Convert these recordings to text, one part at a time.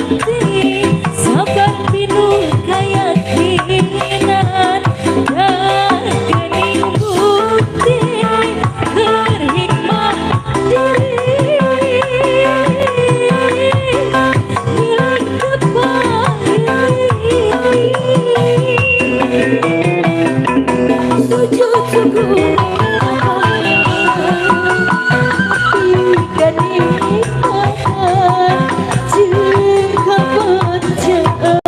Iwati sabar pinuh keyakinan dan gening bukti keur hikmah diri milik tepahili sujud syukur kenikmatan jeung kebagjaan.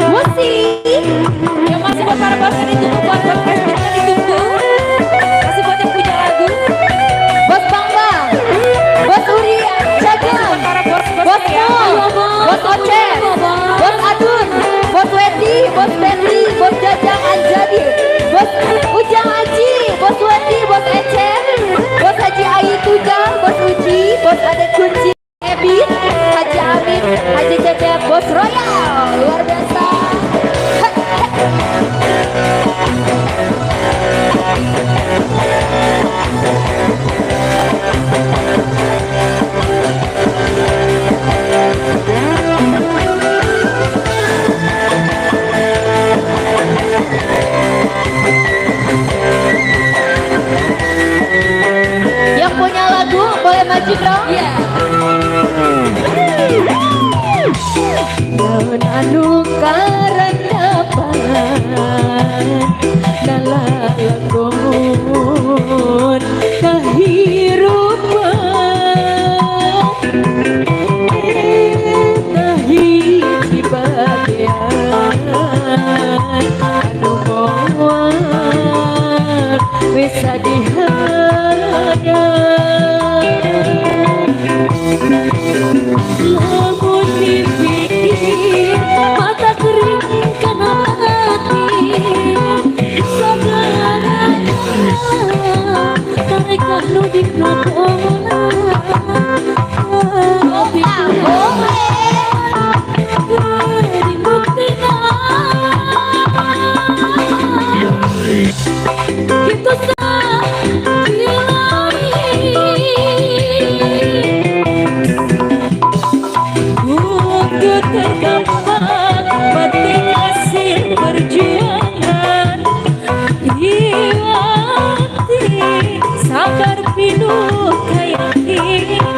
Musik Yang masih buat para bos yang ditunggu, buat bos yang ditunggu. Masih buat yang punya lagu. Bos Bambang, Bos Uri Jagan, Buat para bos-bos Bos ya. Mo, Bos Ocet, Bos Adun, Bos Wedi, Bos Betty, Bos Jajang Anjadi, Bos Ujang Aji, Bos Wedi, Bos Ecen, Bos Haji Ayi Tujang, Bos Uji, Bos Ade Kunci, Ebit, Haji Amin, Haji Cecep, Bos Royal, luar biasa. Hek, hek. Yang punya lagu boleh maju dong. Iya. Lamun anu karandapan nalalakon kahirupan eta hiji bagian anu moal bisa dihadang. Lamun dipikir mata kering kana hati sagala tarekat nu dilakona tapi geuning buktina kitu Kudu tergambar batin hasil perjuangan Iwati sabar pinuh keyakinan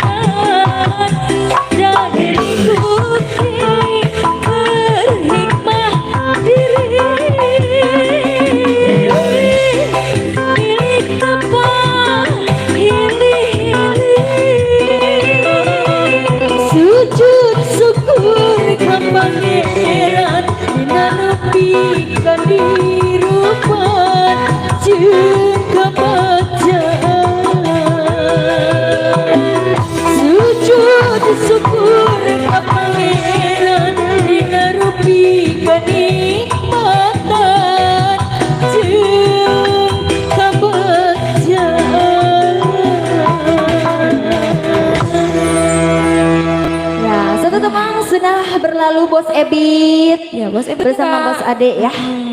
dan bukti berhikmah diri milik tepat hili-hili sujud syukur ka Pangeran dina nepi kadirupan jeung kebagjaan sujud syukur ka Pangeran dina rupi kenikmatan jeung kebagjaan. Ya, satu temang sudah berlalu Bos Ebit. Ya, Bos Ebit bersama Kak. Bos Ade ya.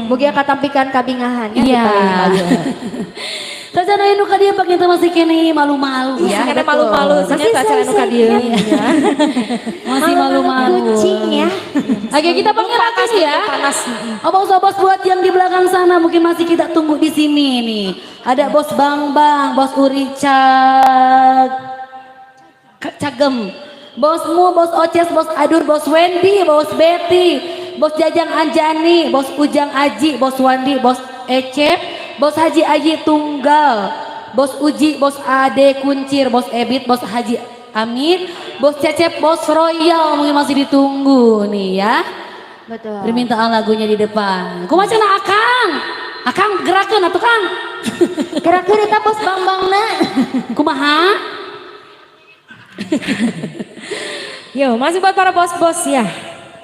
Mugia katampikan kabingahan ya. Iya. Di paling lagu. Tacan aya nu ka dieu panginten masih keneh malu-malu Iya, ya. Karena malu-malu, Masih ternyata acara nu ka dieu. say-say. Masih malu-malu. Kucing ya. Oke, kita panggil lagi ya. Panas. Oh, bos-bos buat yang di belakang sana mungkin masih kita tunggu di sini nih. Ada bos Bang Bang, bos Uri Cagem, bos Mu, bos Oces, bos Adur, bos Wendy, bos Betty, bos Jajang Anjani, bos Ujang Aji, bos Wandi, bos Ecep, bos Haji Aji Tunggal, bos Uji, bos Ade Kuncir, bos Ebit, bos Haji Amin, bos Cecep, bos Royal mungkin masih ditunggu nih ya. Betul. Permintaan lagunya di depan. Kumaha cenah Akang? Akang gerakeun atuh, Kang. Gerak-gerak eta bos Bang-bangna. Kumaha? Yo, masih buat para bos-bos ya.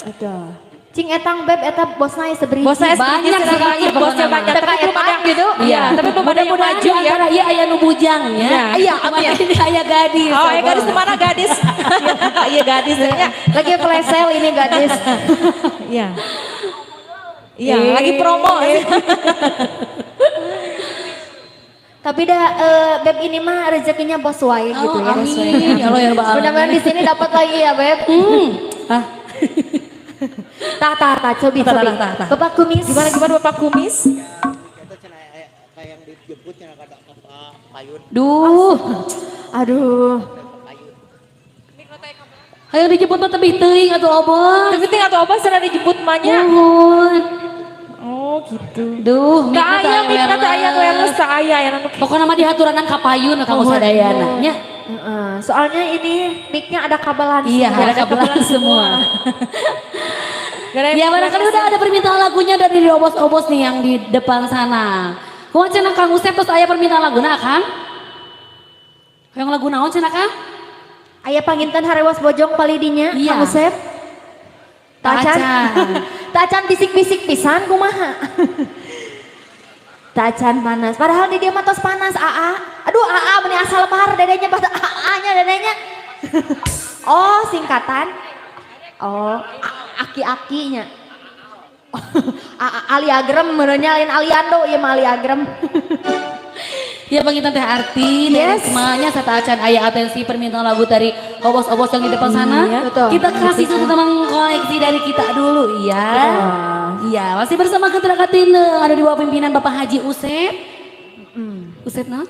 Betul. Cing etang beb eta bosna ya seberiji. Bosnya Banyak sekali bosnya pokoknya. Banyak, Teka tapi belum ada etang gitu. Iya, tapi belum ada yang Mudah-mudahan maju di ya. antara ieu aya nu bujang ya. Iya. Iya, amin. Ini aya gadis. Oh, ya gadis mana gadis? Iya gadis ya. Lagi flash sale ini gadis. Iya. Iya, lagi promo. Tapi dah beb ini mah rezekinya bos wae gitu Oh, ya. amin. Ya Allah ya Rabbal alamin. Mudah-mudahan di sini dapat lagi ya beb. Ah, Tah tah tah, cobi Tah, cobi. Tah, tah, tah. Bapak kumis. Gimana gimana, Bapak Kumis? Eta cenah aya kayak yang dijemput cenah kada ka payun. Duh. Aduh. Ayo dijemput mah tebih teuing atuh, Obos. Tapi tinggal tuh apa sana dijemput mahnya? Nuhun. Oh gitu. Duh, Tak aya mikna mikna teu aya nu wireless, tak aya ya nu. Pokoknya mah dihaturanan ka payun ka sadayana nya. Heeh, soalnya ini mic-nya ada kabelan Iya, semua. ada kabelan semua. Gak ada yang Ya, barangkali udah ada permintaan lagunya dari obos-obos nih yang di depan sana. Kumaha cenah Kang Usep, terus aya permintaan laguna, Kang? Hoyong lagu naon cenah, Kang? Aya panginten harewas bojong palidinya, Iya. Kang Usep. Tacan. Tacan. Tacan bisik-bisik pisan kumaha. Tacan panas. Padahal di dia mah tos panas, AA. Aduh, AA meni asal lemar dedenya pada AA-nya dedenya. Oh, singkatan. Oh, aki-akinya. AA Ali Agrem meureunnya, lain Aliando ieu mah Ali Agrem. Ya, panginten Teh Arti, Yes. yes. Semuanya sateuacan aya atensi permintaan lagu dari obos-obos yang di depan sana. Iya, betul. Kita kasih satu teman koleksi dari kita dulu ya. Iya, masih bersama Ketua Katine ada di bawah pimpinan Bapak Haji Usep. Usep nah?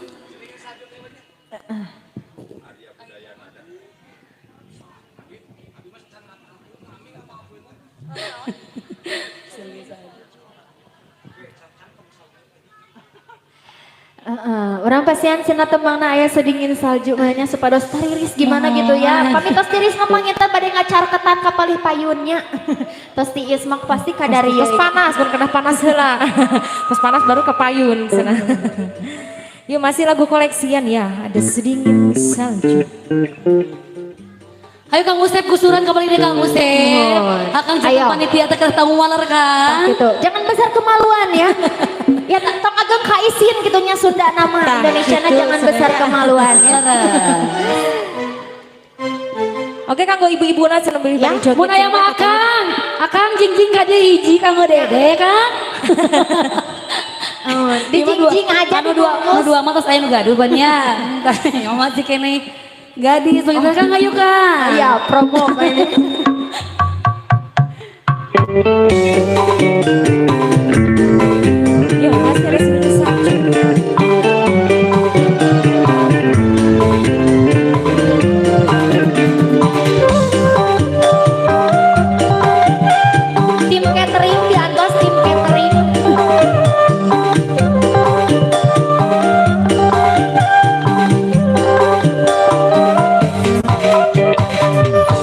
Heeh, urang pasian cenah tembangna aya sedingin salju mah nya supados tariris gimana gitu ya. Pami tos tiris mah panginten bade ngacarketan ka palih payunnya. Tos tiis mah pasti kadarieu. Terus panas, baru kena panas heula. Terus panas baru ke payun cenah. Yuk, masih lagu koleksian ya, ada sedingin salju. Ayo Kang Usep kusuran kembali deh, Kang Usep. Akang Ayo. jadi panitia teh tamu waler kan. Gitu. Jangan besar kemaluan ya. Ya tong ageng kaisin gitu nya Sunda nama Tah, Indonesia gitu jangan besar sebenarnya. Kemaluan ya. Oke kanggo ibu-ibu na cenah beli Ya. bari joget. Mun aya mah Akang, Akang jingjing ka dieu hiji kanggo Dede, Kang. Oh, dijingjing aja. Anu dua, anu dua mah tos aya nu gaduh ban nya. Masih keneh gadis begitu, Kang, ayo Kang. Iya, promo kayaknya. Yuk, masih ada sedingin salju. Tim catering diantos tim catering.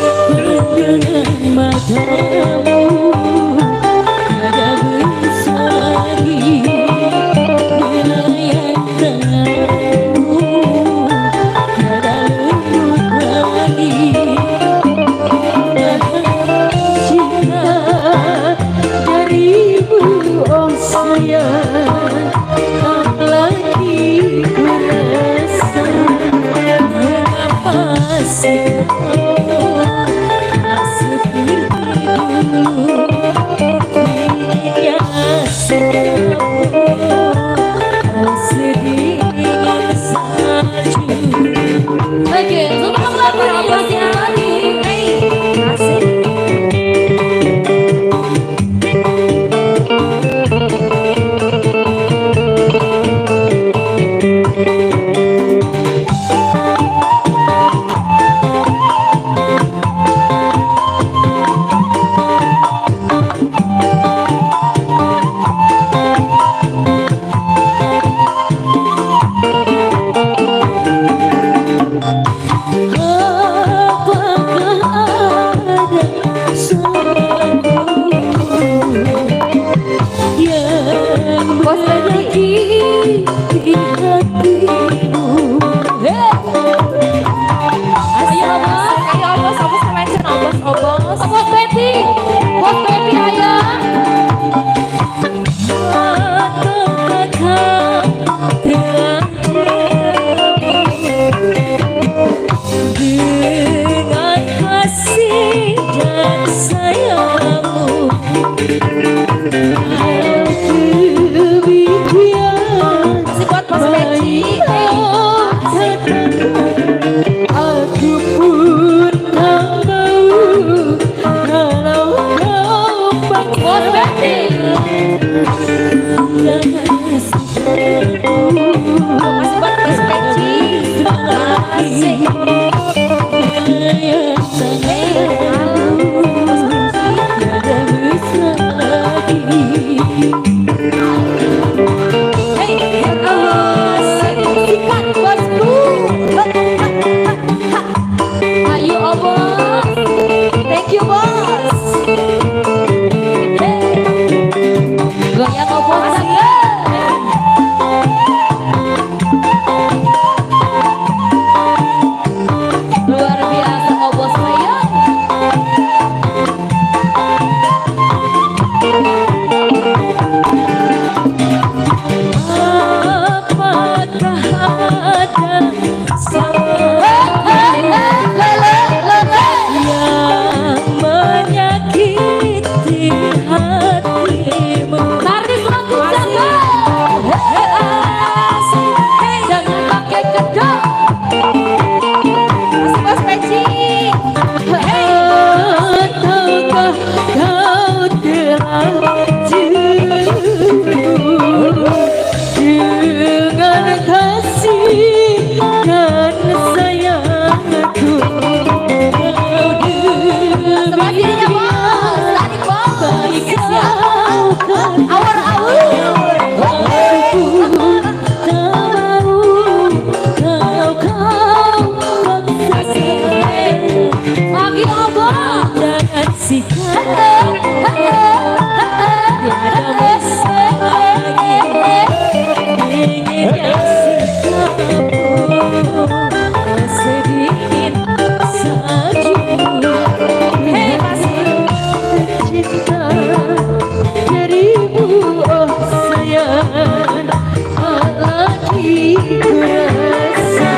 Pandangan matamu ada. Apakah ada salahku yang Bos Wendy. menyakiti hatimu? Hey! Ayo, Bos. Ayo obos, obos mention obos, obos. Bos Betty, Bos Betty, ayo. Ataukah kau telah dengan kasih dan sayangmu? Demikian Masih buat Bos Peci. aku pun tak mau kalau kau Bos Betty. Masih buat Bos Peci. Asik. Hey, asik. Sikat bosku. Ayo obos. Thank you, bos. Goyang obos. Luar biasa obos saya. Apakah ada salah Lele, lele. yang menyakiti hatimu? Tarik lagu cakep. Jangan pakai kedok. Masih Bos Peci. Ataukah kau telah jenuh dengan kasih dan sayangku? Kau Sebelah sininya, bos. Tarik, bos. baik kau Awur, awur. Aku pun tak mau kalau kau paksakan. Lagi obos. Jangan sikap tiada mesra lagi. Dinginnya sikapmu sedingin salju. Hey, masih. Cinta darimu, oh sayang, tak lagi ku rasa.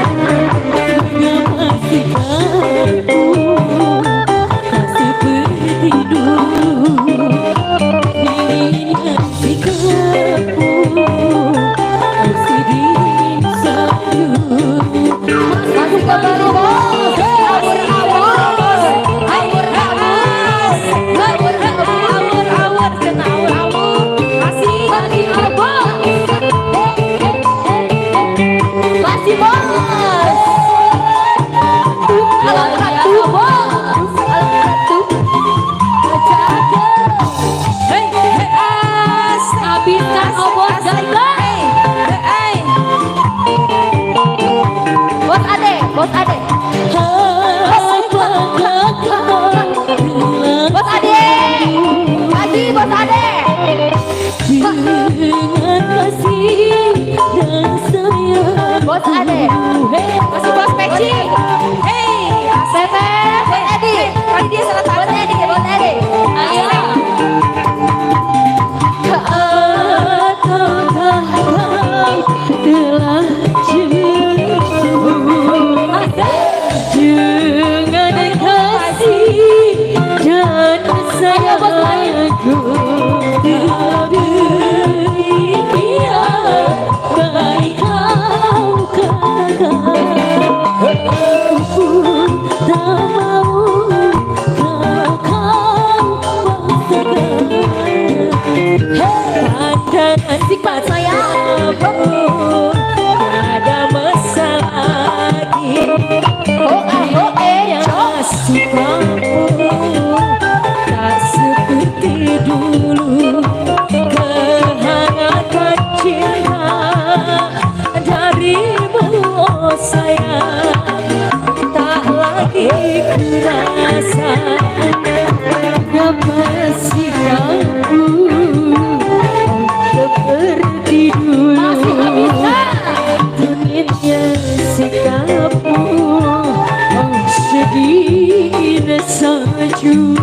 Mengapa sikapmu tak seperti dulu? Dinginnya sikapmu sedingin salju. Masih kembali, bos. Awur, awur. Awur, awur. Awur, awur. Awur, awur, cenah awur, awur. Masih. Lagi obos. Masih, bos. Alam ratu, bos. Alam ratu. Hey, hey, asik. Habiskan obos Asik. ganteng. Hey, hey. Bos Ade, bos Ade. Apakah kau telah Bos Ade. Pagi, bos Ade. dengan kasih dan sayang? Bos Ade. Masih Bos Peci. Hey, asik. Teteh, bos Edi. Tadi dia salah Bos satu. Edi, bos Edi. Ayo. Ataukah kau telah jenuh dengan kasih dan sayangku? Demikian baik kau katakan, aku pun tak mau kalau kau paksakan. Pandangan Sikat saya. matamu tiada salju.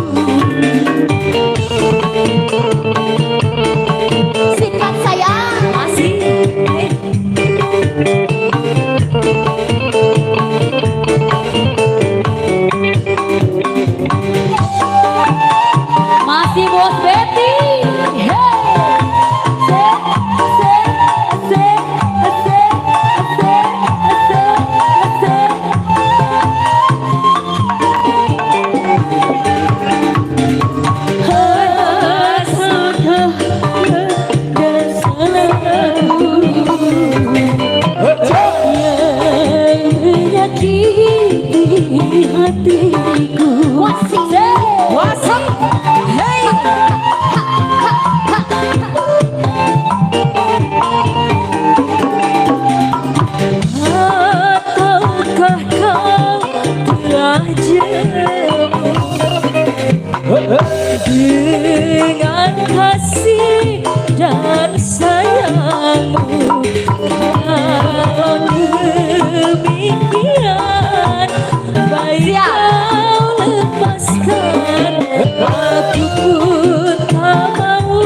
Singkat sayang. Masih. Masih Bos Betty. Hey. Se se se se se se se. Dan selalu yang menyakiti hatiku. Wasik. Hey. Ataukah kau telah jemu dengan kasih dan sayangmu? Kalau demikian, baik kau lepaskan. Aku pun tak mau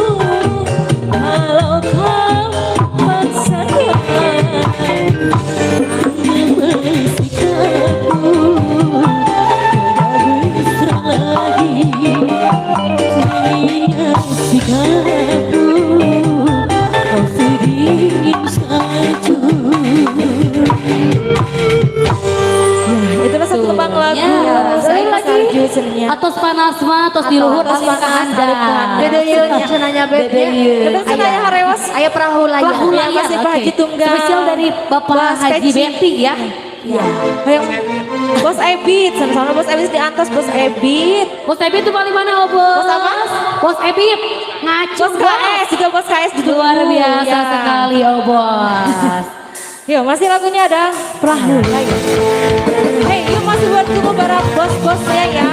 kalau kau paksakan. Sikapmu tidak mesra lagi, mengingat sikapmu kau sedingin salju. Ya, itulah satu tembang lagu. Ya, Saya lagi. salju cenenya. Atos panas mah, atos di luhur, Atos atos panas, ka alif ka handap. handap. Beda yeun cenah nya Bet. Beda yeun. Betul cenah harewas. Aya perahu layar. Perahu Ya, layar, masih Pak oke. Haji Tunggal. Spesial dari Bapak Bos Haji Peci. Betty ya. Ya. Hayang Bos Ebit, sama-sama Bos Ebit diantos Bos Ebit. Bos Ebit itu paling mana, oh, Bos? Bos apa? Bos Ebit ngacung Bos KS juga, Bos KS juga. Luar biasa Ya. sekali, oh Bos. Yuk, masih lagunya ada Perahu Layar. Hey, yuk masih buat tunggu para bos-bosnya ya.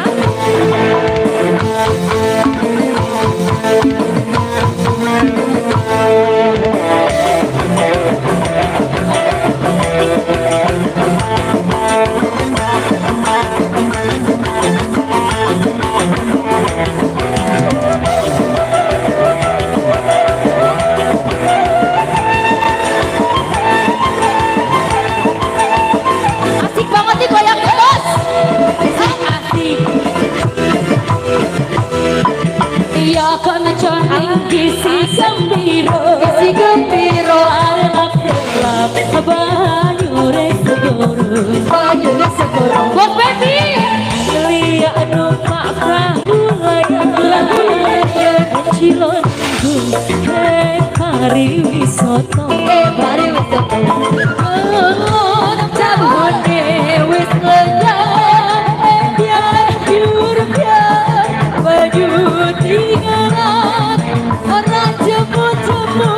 Asik banget nih goyangnya, Bos. Asik. Iya koncone kisi gembiro, Si gembiro, Lap banyu segoro, banyune segoro. Bos Betty. Liya numpak perahu layar, Cilonku pariwisata. Eh, pariwisata. Cabone wis lenyap, biar biur biar baju tinggalan, ora jemu-jemu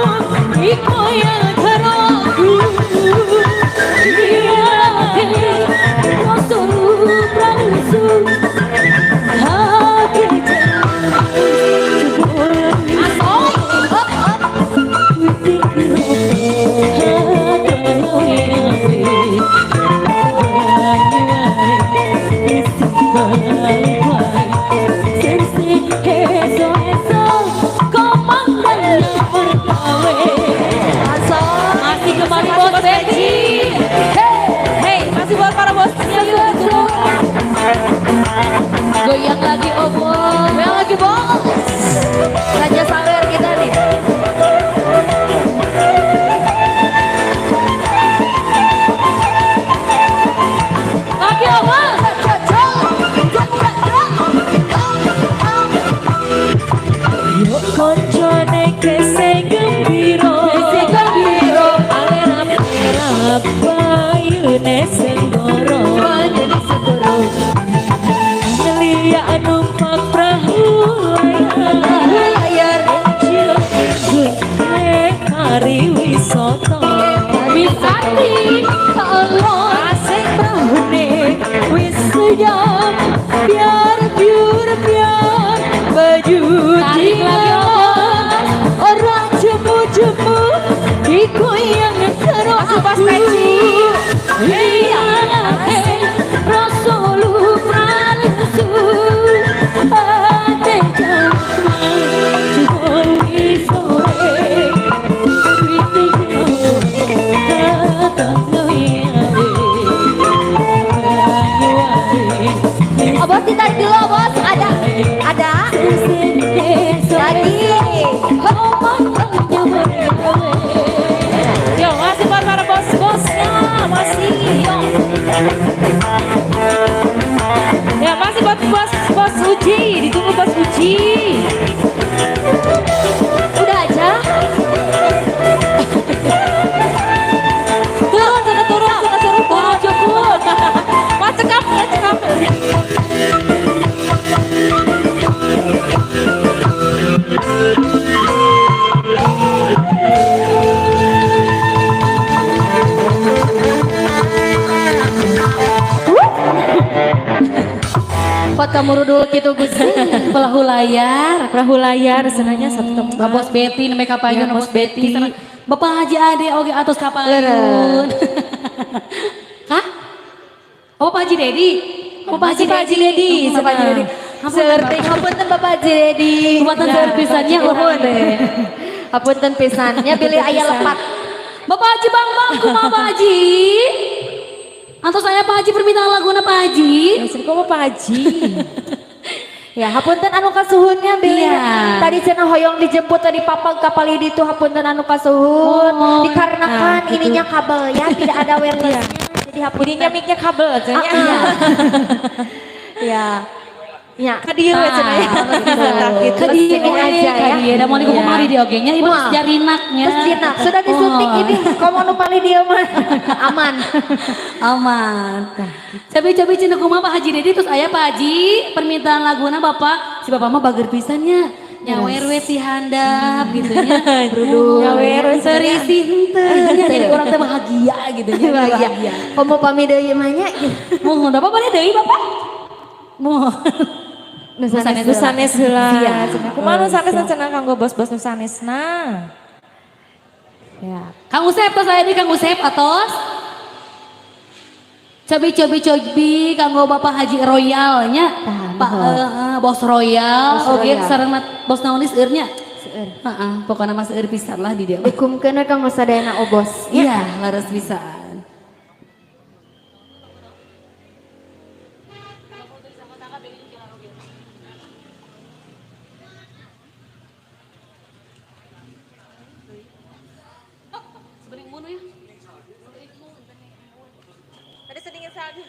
iku yang karo aku. Iya, rasul pramusu, hati Asoy. Hop, hop. Asoy. Masih kembali Bos Betty. Hey, masih buat para bosnya yuk ditunggu. Goyang lagi, oh Bos. Goyang lagi, Bos. Raja sawer kita nih. Lagi, oh Bos. Cok, cok, cok, cok, cok. Hop, hop. Yuk koncone kese gembiro, Kese gembiro. Alerap bayune senggoro, Banyune segoro. Liya numpak perahu layar, Layar. Cilonku pariwisata. Wisati. Allah asik prahune wis sejam, biar biur biar baju Tarik lagi, tinggal, ora jemu-jemu iku yang karo Masih Bos aku. Peci. Iya, Rasul pralusu. liya. Ya masih buat bos bos Uji, ditunggu bos Uji. Udah aja. Turun sana, turun sana, turun turun cukup. Mas cekap, mas cekap. Pot kamu rudul gitu Gusti. Perahu layar. Perahu layar senanya satu tempat. Bapak Bos Betty namanya kapayun, Ya, Bos Bos Betty. Betty. Bapak Haji Ade oge atos kapayun. Hah? Oh, Pak Haji Dedi. Oh, Pak Haji Masih Pak Haji Dedi, Bapak Haji Dedi. Seperti hapunten Bapak Haji Dedi. Hapunten seueur pisannya Nuhun. teh. Hapunten pisannya bilih aya lepat. Bapak Haji Bang Bang kumaha Pak Haji? Atau saya Pak Haji permintaan laguna Pak Haji? Ya, kok Pak Haji. Ya, hapunten anu kasuhunnya bilih. Iya. Tadi cenah hoyong dijemput tadi papag kapal di itu hapunten anu kasuhun. Oh, Dikarenakan nah, gitu. ininya kabel ya, tidak ada wirelessnya. Jadi hapunten. Ininya mic-nya kabel cenah. Ah, ah. Ya. Ya. Ka dieu we cenah ya. Betul. Gitu. Ka dieu Sini aja ya. Ka dieu da moal Iya. kumaha di oge nya ieu Wah. terus jarinaknya. Terus jinak, sudah disuntik Oh. ini. Komo nu paling dia mah aman. Aman. Cabi-cabi cenah kumaha Pak Haji Dedi terus aya Pak Haji permintaan laguna Bapak si Bapak mah bager pisannya. Nyawer we ti handap gitu nya. Nyawer we Serisi henteu nya jadi urang teh bahagia gitu nya. Bahagia. Komo pami deui mah nya. Mohon Bapak bade deui Bapak. Mohon. Nu sanes. Nu sanes heula. Siap. Cenah. Kumaha nu sanes cenah kanggo bos-bos nu sanesna. Ya. Kang Usep tos aya di Kang Usep atos. Cobi cobi cobi kanggo Bapak Haji Royal nya. Tah, Pak nuhun. Bos Royal, Bos oke Royal. sareng bos naonis seueur nya. Seueur. Heeh, pokoknya mah seueur pisan lah di dia. Dikumkeun we kanggo sadayana obos. Iya, laras pisan. Tadi sedingin salju.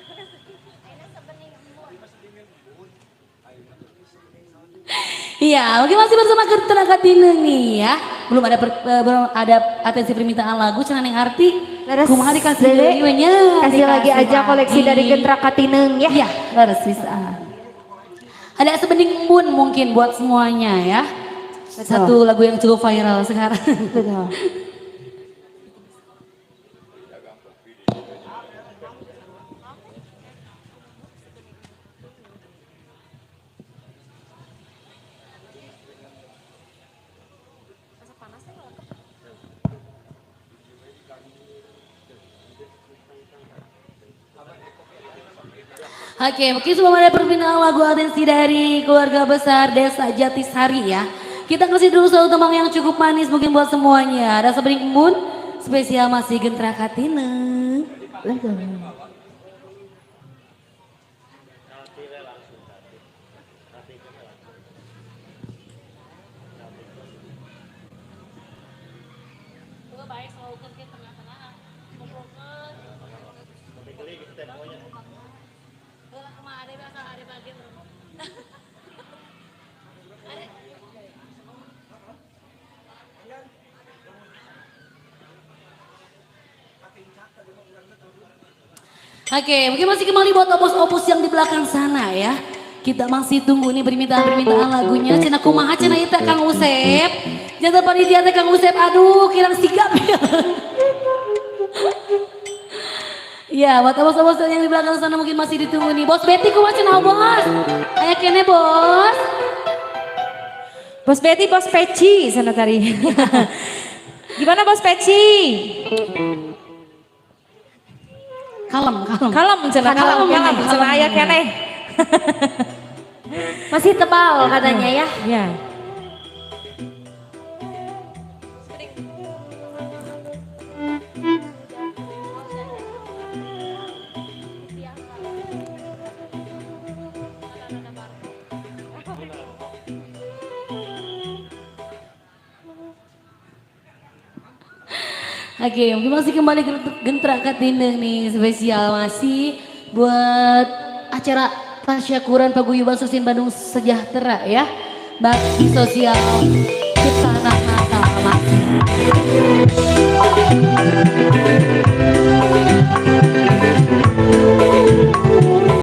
Iya, oke masih bersama Tenaga Tineng nih ya. Belum ada belum ada atensi permintaan lagu cenah Neng Arti. Leres, Kumaha dikasih Dede. deui we nya? Kasih lagi Dikasih aja koleksi lagi. dari Gentra Katineng ya. Iya, leres pisan. Ada sebening embun mungkin buat semuanya ya. Betul. Satu lagu yang cukup viral sekarang. Betul. Oke, mungkin sebelum ada permintaan lagu atensi dari keluarga besar Desa Jatisari ya. Kita kasih dulu satu tembang yang cukup manis mungkin buat semuanya. Ada sebening embun, spesial masih Gentra Katineng. Oke, mungkin masih kembali buat opus-opus yang di belakang sana ya. Kita masih tunggu nih permintaan-permintaan lagunya. Cenah kumaha cenah ieu teh Kang Usep. Jangan panitia teh Kang Usep, aduh kirang sigap ya. Ya, buat opus-opus yang di belakang sana mungkin masih ditunggu nih. Bos Betty kumaha cenah bos? Aya kene bos. Bos Betty, Bos Peci sana tadi. Gimana Bos Peci? Kalem, kalem. Kalem cenah, kalem, kalem, cenah aya keneh. Masih tebal katanya ya. Ya. Oke, mungkin masih kembali Gentra Katineng nih, spesial masih buat acara tasyakuran Paguyuban Susin Bandung Sejahtera ya. Bakti sosial.